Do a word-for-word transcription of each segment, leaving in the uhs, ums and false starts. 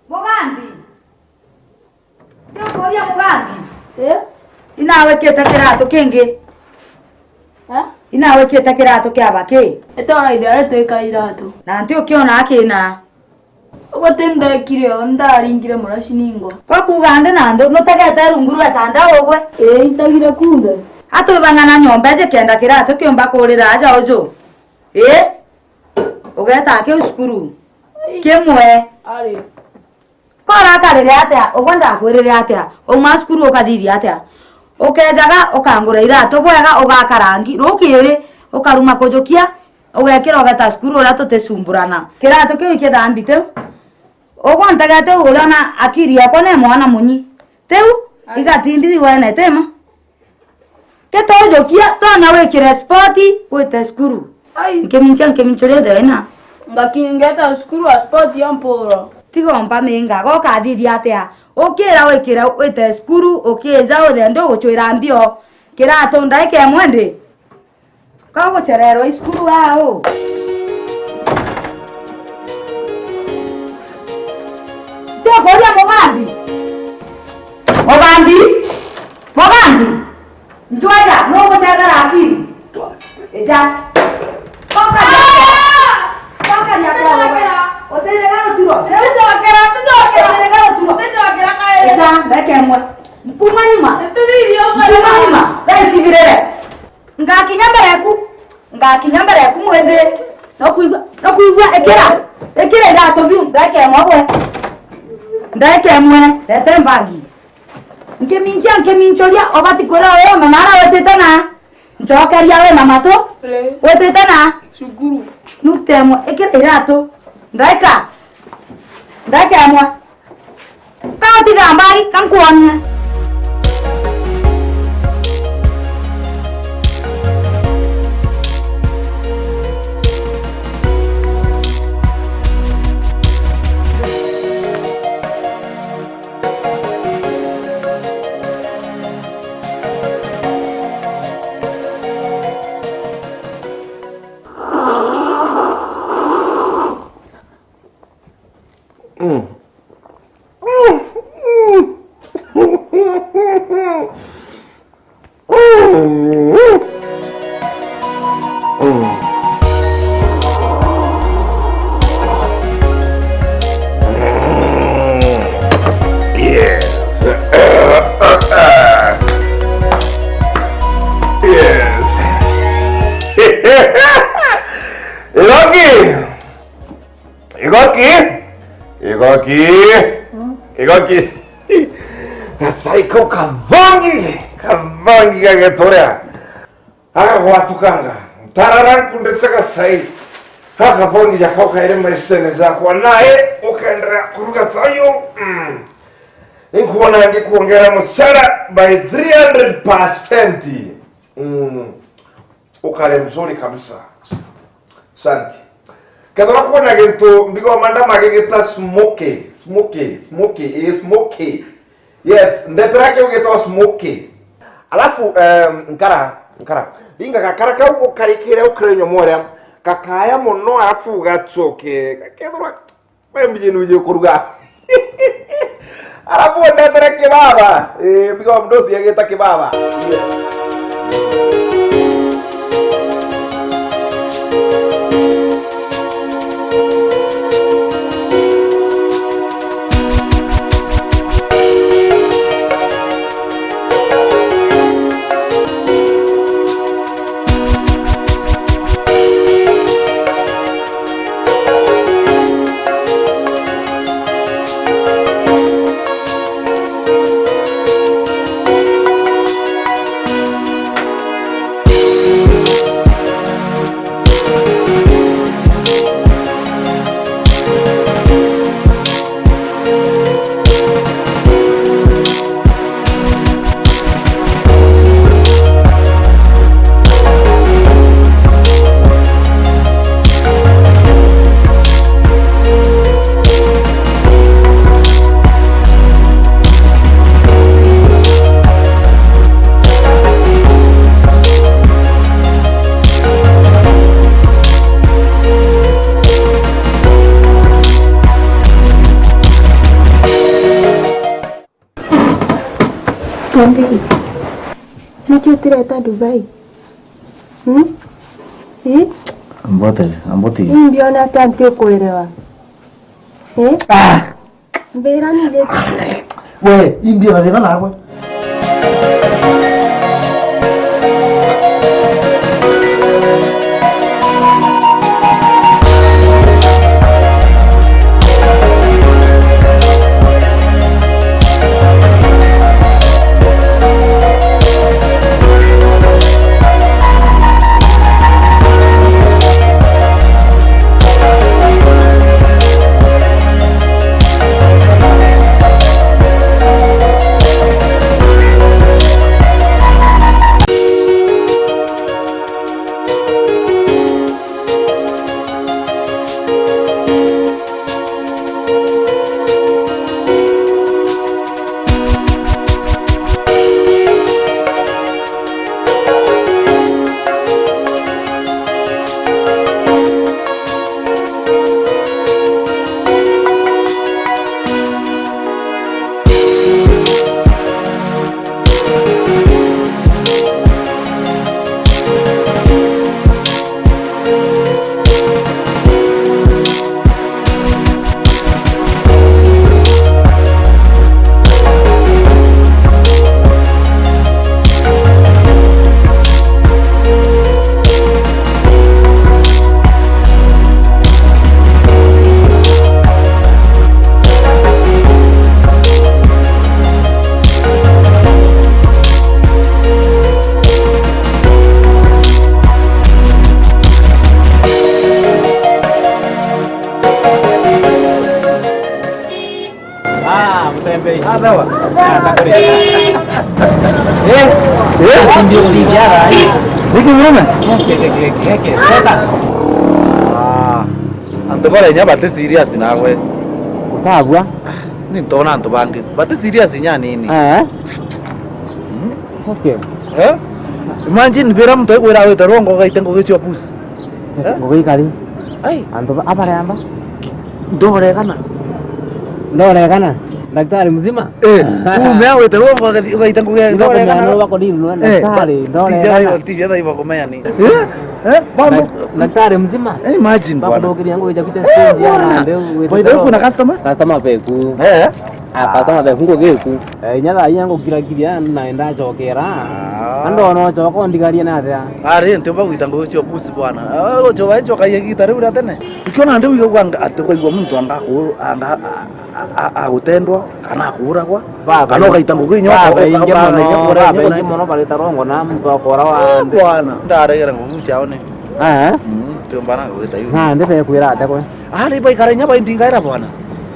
Mugambi. Ndikuuria Mugambi. Eh? Inawikite kiratu kingi? Eh? Inawikite kiratu kia baki? Ete uraithe aria twika iratu. Na nti ukiona akina? Uguo ti ndekire o, ndaringire muraci ningwa. Ko kuuga ndi na ndu, nutegete rungu rwa itanda ugwe? Ii, ntagire kunde. Atwibang'ana nyomba iji kenda kiratu kiumba kurira aja uju. Ii? Ugeeta kiu cukuru. Ai. Kimwe. Ari. Ko urakarire atia? Ugwe ndakwirire atia? Wauma cukuru ukathithia atia? Ukeejaga ukangura iratu bwega, ugaka rangi. Rukiri ukaruma kujukia, ugekira ugeta cukuru uria tuticumburana. Kiratu kiu ikithambi tiu. Ugwe ntegete uria na akiri yakwa ni mwana munyi. Tiu, ai, igatindiri wene tima. Gitujukia, tonya wikire spoti, wite cukuru. Ai. Nkimincha, nkimincha uria thina. Ngakingeta cukuru wa spoti ya mpuro. Tiga umpaminga, go ukathithia atia? Ukira wikire wite cukuru, ukija uthende uguchwira mbio. Kiratu ndaika imwe ndi. Ko uguchererwa i cukuru au? Ndikuuria Mugambi. Mugambi. Mugambi. Njwega, nugucethera akiri? Ija. Tokaria. Tokaria kwa wewe. Utirega guturo. Ndijokera, ndijokera. Utirega guturo. Ndijokera kairi. Ija, ndeke imwe. Mpuma nyuma. Mpuma nyuma. Thaa ici thirire. Ngakinya mbere yaku. Ngakinya mbere yaku mwezi. Nokwigua, nokwigua, ikira. Ikira iratu biu, ndeke imwe gwe. Ndeke imwe, rete mbagi. Nkiminchia, nkiminchuria, ubati kwira uyu na nara witite na. Nchokeria we na matu. Ri. Witite na. Cukuru. Nukta imwe, ikira iratu. Ndaika. Ndaika imwe. Ka utiga mbari, ka nkuonie. Mm. Yes. Yes. Lucky. Igoki! Igoki! Mm. Igoki! Gasai kau kathongi! Kathongi gageturia! Agagwatukanga! Ntarara nkundite gasai! Gakathongi jakau kairi maisene jakwa, nae ukenderea kuruga cai uu. Mm. Ninkuona ngikuongera mucara by three hundred percent. Mm. Ukare mzuri kabisa. Asante. Kethira kwona gintu mbigwa madam agigita smoky, smoky, smoky, eh, smoky. Yes, ndetera kiu gitwa smoky. Alafu, em, nkara, nkara. Inga gakara kau ukarikire ukire nyomore. Gakaya muno alafu gacoke. Gakethirwa we mjini uje kuruga. Alafu ndetere kibaba. Eh, because mdosi agita kibaba. Yes. Nandi, niki utireta Dubai? Hmm? Ii? Ambote, ambote. Ii mbiona ati anti ukuerewa. Eh? Ah! Mbira ni giki. We, imbia na thina nawe. Ah, mutembei. Ah, sawa. Ah, ndakuri. Eh? Eh? Ndio kuingia rai. Niki murume? Ke, ke, ke, ke, ke. Seta. Ah, antu baria inya bati serious nawe. Utabua? Ni ntona antu bangi. Bati serious inya nini. Eh? Hmm? Okay. Eh? Imagine bira muntu aikwira wite rwongo ugaite ngugi cia pusi. Eh? Ngugi ikari. Ai. Antu ba-, abaria amba. Ndoregana. Ndoregana? Daktari mzima? Eh, ume wite rwongo ugaite ngugi ndoregana. Ndoregana. Eh, daktari, ba-, ndoregana. Tija, tija iba kumenya ni. Eh? Eh? Bado. Dak-, daktari mzima? Eh, imagine bwana. Bakuthukiria ngugi ciaku cia stage ya nandi wite. By the way, kuna customer? Customer beku. Eh? Ah, customer beku ngugi iku. Eh, inya thaa inya ngukirakiria na ndacokera. Ah. Ando no coka undigarie na atia? Ari, ntiumba gwita ngugi cia pusi bwana. Ah, ucoba icoka igita riu ria tene. Ikiona ndi wigagua anga-, ati ukaigua muntu anga aku-, anga a-, a-, a-, agutendwa, kana akuuragwa, baba, kana ugaita ngugi inya baba, uka-, ingi uka-, mono, uka-, baba, ingi mono barita rongo na muntu akora wa nthi. Bwana, ndaregera ngugi ciao ni. Eh? Mm, tiumba na gwita iu. Na ndi bekwira atia kwe? Ari baikara inya baindingaira bwana.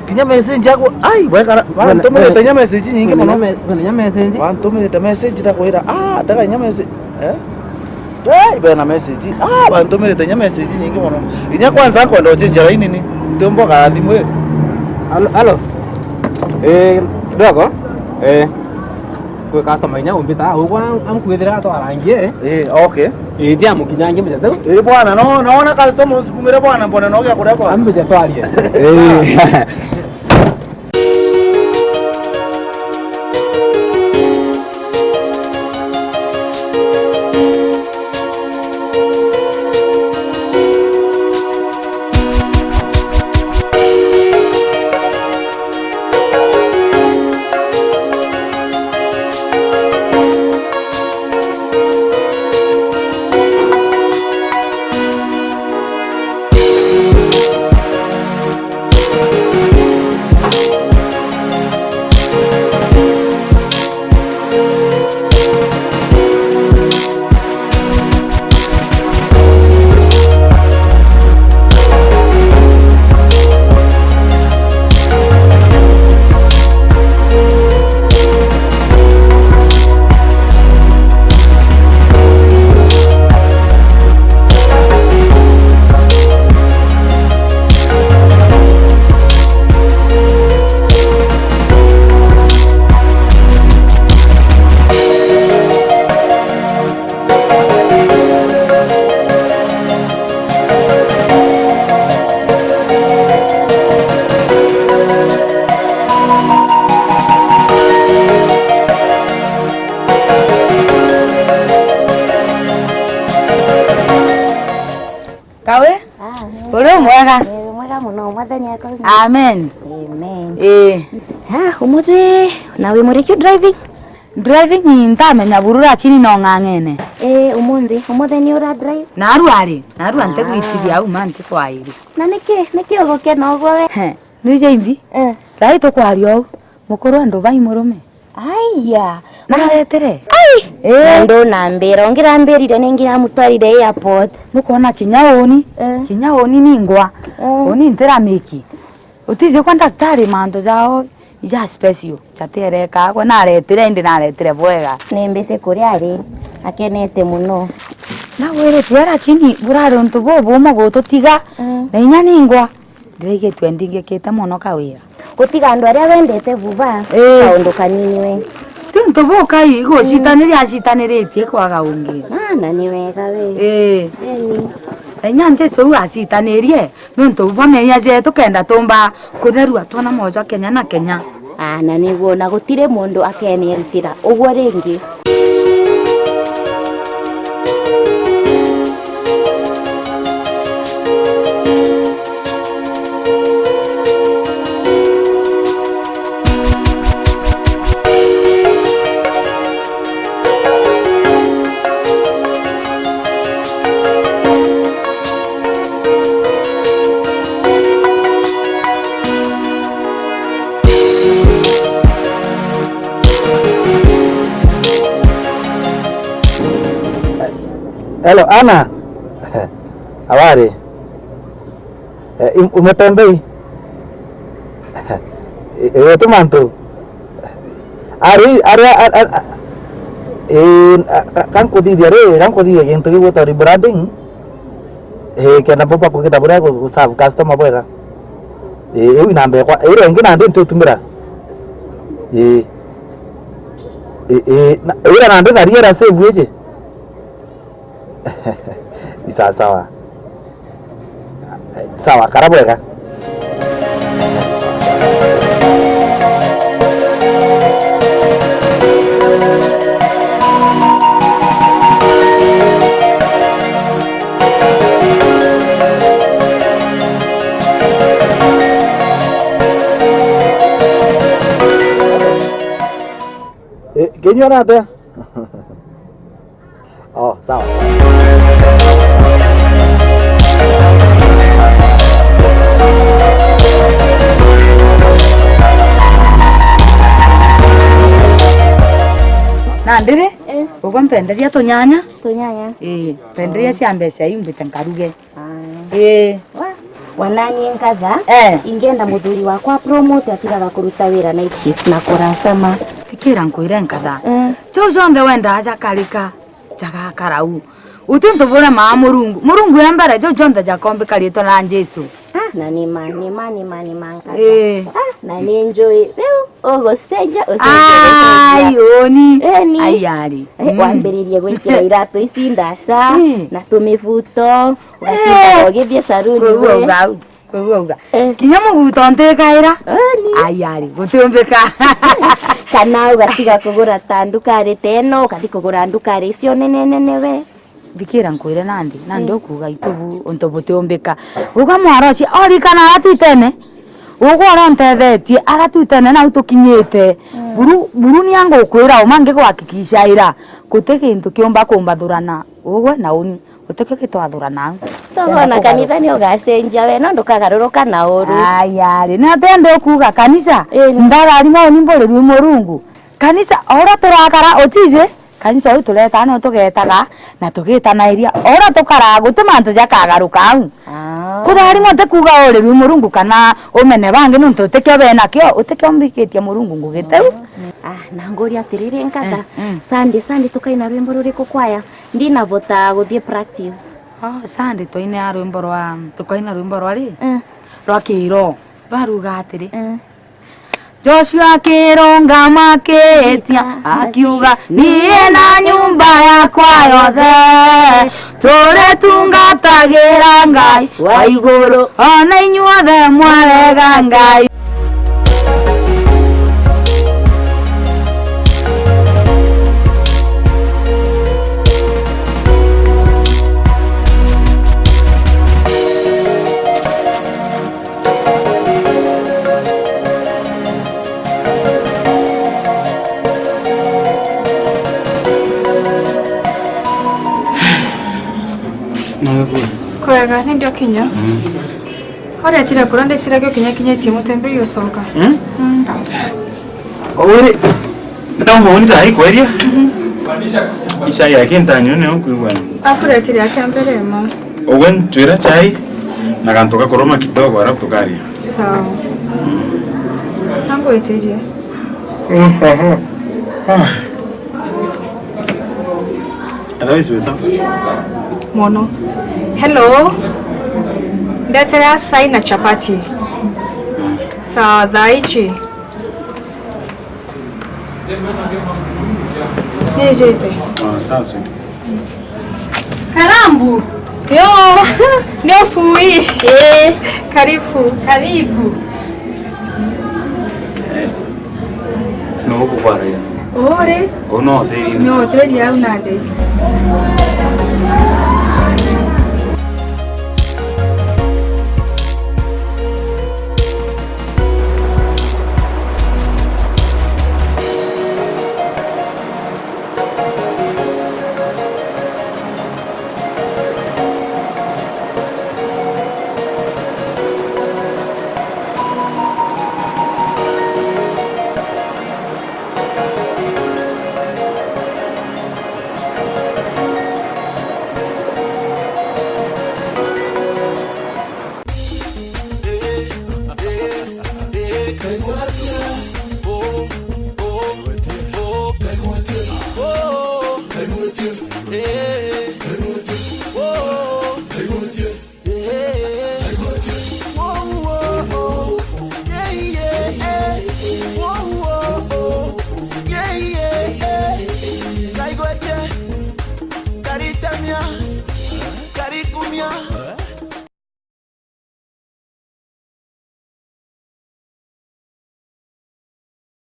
Kinya message yako, ai, baikara, bantumirite inya message nyingi mono. Kwina inya me-, kwina inya message? Bantumirite message ndakwira, ah, tega inya message. Eh? Ai, bena message. Ah, bantumirite inya message nyingi mono. Inya kwanza nkwenda uchenjia laini ni. Ntiumba kara thimu ii. Alo, alo. Eh, dogo? Eh. Kwi customer inya umbita, ugwa am-, amkwithira atwarangie. Eh, okay. Eh, ndi amukinyangie mbeca teu. Eh, bwana, no, no, na customer usikumire bwana, mbona no gia kuria bwana. Ambeca twarie. Eh. Amen. Amen. Ii. Ah, umuthi na wi muriki driving? Driving ntamenya buru, lakini no ng'ang'ene. Ii, umuthi, umuthi ni ura drive? Narua ari, narua ntigwitithia au ma ntikwairi. Na niki, niki ugukena uguo we? He, nwija imbi? Eh. Rai tukwaria uu, mukuru andu bai murume. Aya. Muraretere? Ai! Eh. Na ndunambira, ungirambirire ningiramutwarire airport. Nukwona kinya uni, eh, kinya uni ningwa. Eh. Uni ntiramiki. Utiji kwa daktari mantu jao ija special, jatiereka. Gwe naretire, indi naretire bwega. Ni mbici kuria ari, akenete muno. Nagwiritue, lakini burari untu bubumwe gututiga, mm, na inya ningwa. Ndiraigitue ndingikite mono kawira. Gutiga andu aria wendete vuva, ii, kaundu kanini we. Ti untu bukai, gucitaniria acitaniritie kwaga ungi. Ah, na ni wega we. Ii. Ii. Na inya Jesu uu acitanirie, ni untu bwa meeyia jetu kenda tumba kutherua twona mwojo Kenya na Kenya. Ah, na niguo, na gutiri mundu akenerutira uguo ringi. Hello, Anna. Habari? Eh, im-, umetembei? Eh, eh, tu mantu. Ari, ari, a, a, a, eh, a, a, kankuthithia ri, kankuthithia gintu gigwitwa rebranding. Eh, kenda mboba kugita buria gu-, gu-serve customer bwega. Eh, iu namba ekwa, iria ingi nandi ntiutumira. Eh. Eh, eh, na, ira nandi thari era save iji. Ni sawa sawa. Sawa, kara bwega. Eh, kinyua nate? Oh, sawa. Nandi ri, eh, ugwe mpenderia tunyanya? Tunyanya. Ii, mpenderia, oh, cia mbeca iu mbite nkaruge. Aa. Ii. Wa, wanani nkatha, eh, ingenda muthuri wakwa promote atigaga kuruta wira night shift na kuracama. Thikira nkwire nkatha. Eh. Jau jonthe wendaa jakarika, jagakara u. Guti untu buremaa Murungu. Murungu e mbere, jau jonthe jakombika riitwa ria Jesu. Ah, na ni ma, ni ma, ni ma, ni ma nkatha. Ii. Ah, na ni njui. Riu ugucenjia, ucenjia, ai, ucenjia. Uni. Eni. Ai, ari. Eh, mm, wambiririe gwikira iratu ici ndaca, mm, na tumibuto, ugatindaga, eh, ugithie saruni. Kwigua we. Uga au, kwigua uga. Eh. Kinya muguto ntikaira. Eni. Ai, ari, gutiumbika. Kana ugatiga kugura ta ndukari ta ino, ukathi kugura ndukari icio nene nene we. Thikira nkwire nandi, nandi, mm, ukuuga itu bu, untu butiumbika. Uga mwarocia, orikana ara twitene. Ugwe urontethetie, ara twitene nau tukinyite. Mm. Buru, buru ni angukwira uma ngiguhakikisha ira, guti gintu kiumba kumbathurana ugwe na uni, gutikio gitwathurana au. Togona kanitha ni ugacenjia we, no ndukagaruruka na uru. Ai, ari, na tende ukuuga kanisa, ii, ndararima uni mburirue Murungu. Kanisa, o uria turakara, utiji? Kanisa uu turetaa nio tugetaga na tugitanairia. O uria tukaraa, guti mantu jakagaruka au. Ah. Kutharima ti kuuga urirue Murungu kana umene bangi, niuntu utikio benakio, utikio mbikitie Murungu ngugi tiu. Ah, na nguria atiriri, nkatha. Mm, mm. Sunday, Sunday tukaina rwimbo ruriku kwaya? Ndinavota guthii practice. Oh, Sunday twaina rwimbo rwa, tukaina rwimbo rwa ri? Mm. Rwa kiroho. Rwaruga atiri. Mm. Joshua akirungama akiitia, akiuga, "Niĩ na nyũmba yakwa yothe, tũrĩtungatagĩra Ngai wa igũrũ, o na inyuothe mwarega Ngai." Aga, ni ndio kinya. Mm. Oretire kura ndiciragia ukinyakinyitie mutembe uyu ucoka. Mm? Mm. Uri, ndauma uni thaa ikweria? Mhm. Ichai ya kintani uni ukwigua. Akuretire atia mbere ma? Ugwe ntwira chai na gantu gakuruma kidogo, alafu tukaria. Sawa. Angwitirie. Mhm. Ah. Otherwise, we suffer. Mono. Hello. Ndetera cai na chapati. Saa thaa ici. Nijite. Ah, sawa, sweet. Karambu. Yo. Ni ufui. Eh. Karibu. Karibu. No kukwaraira. Uri. Uno hoteli. Ni hoteli au nande.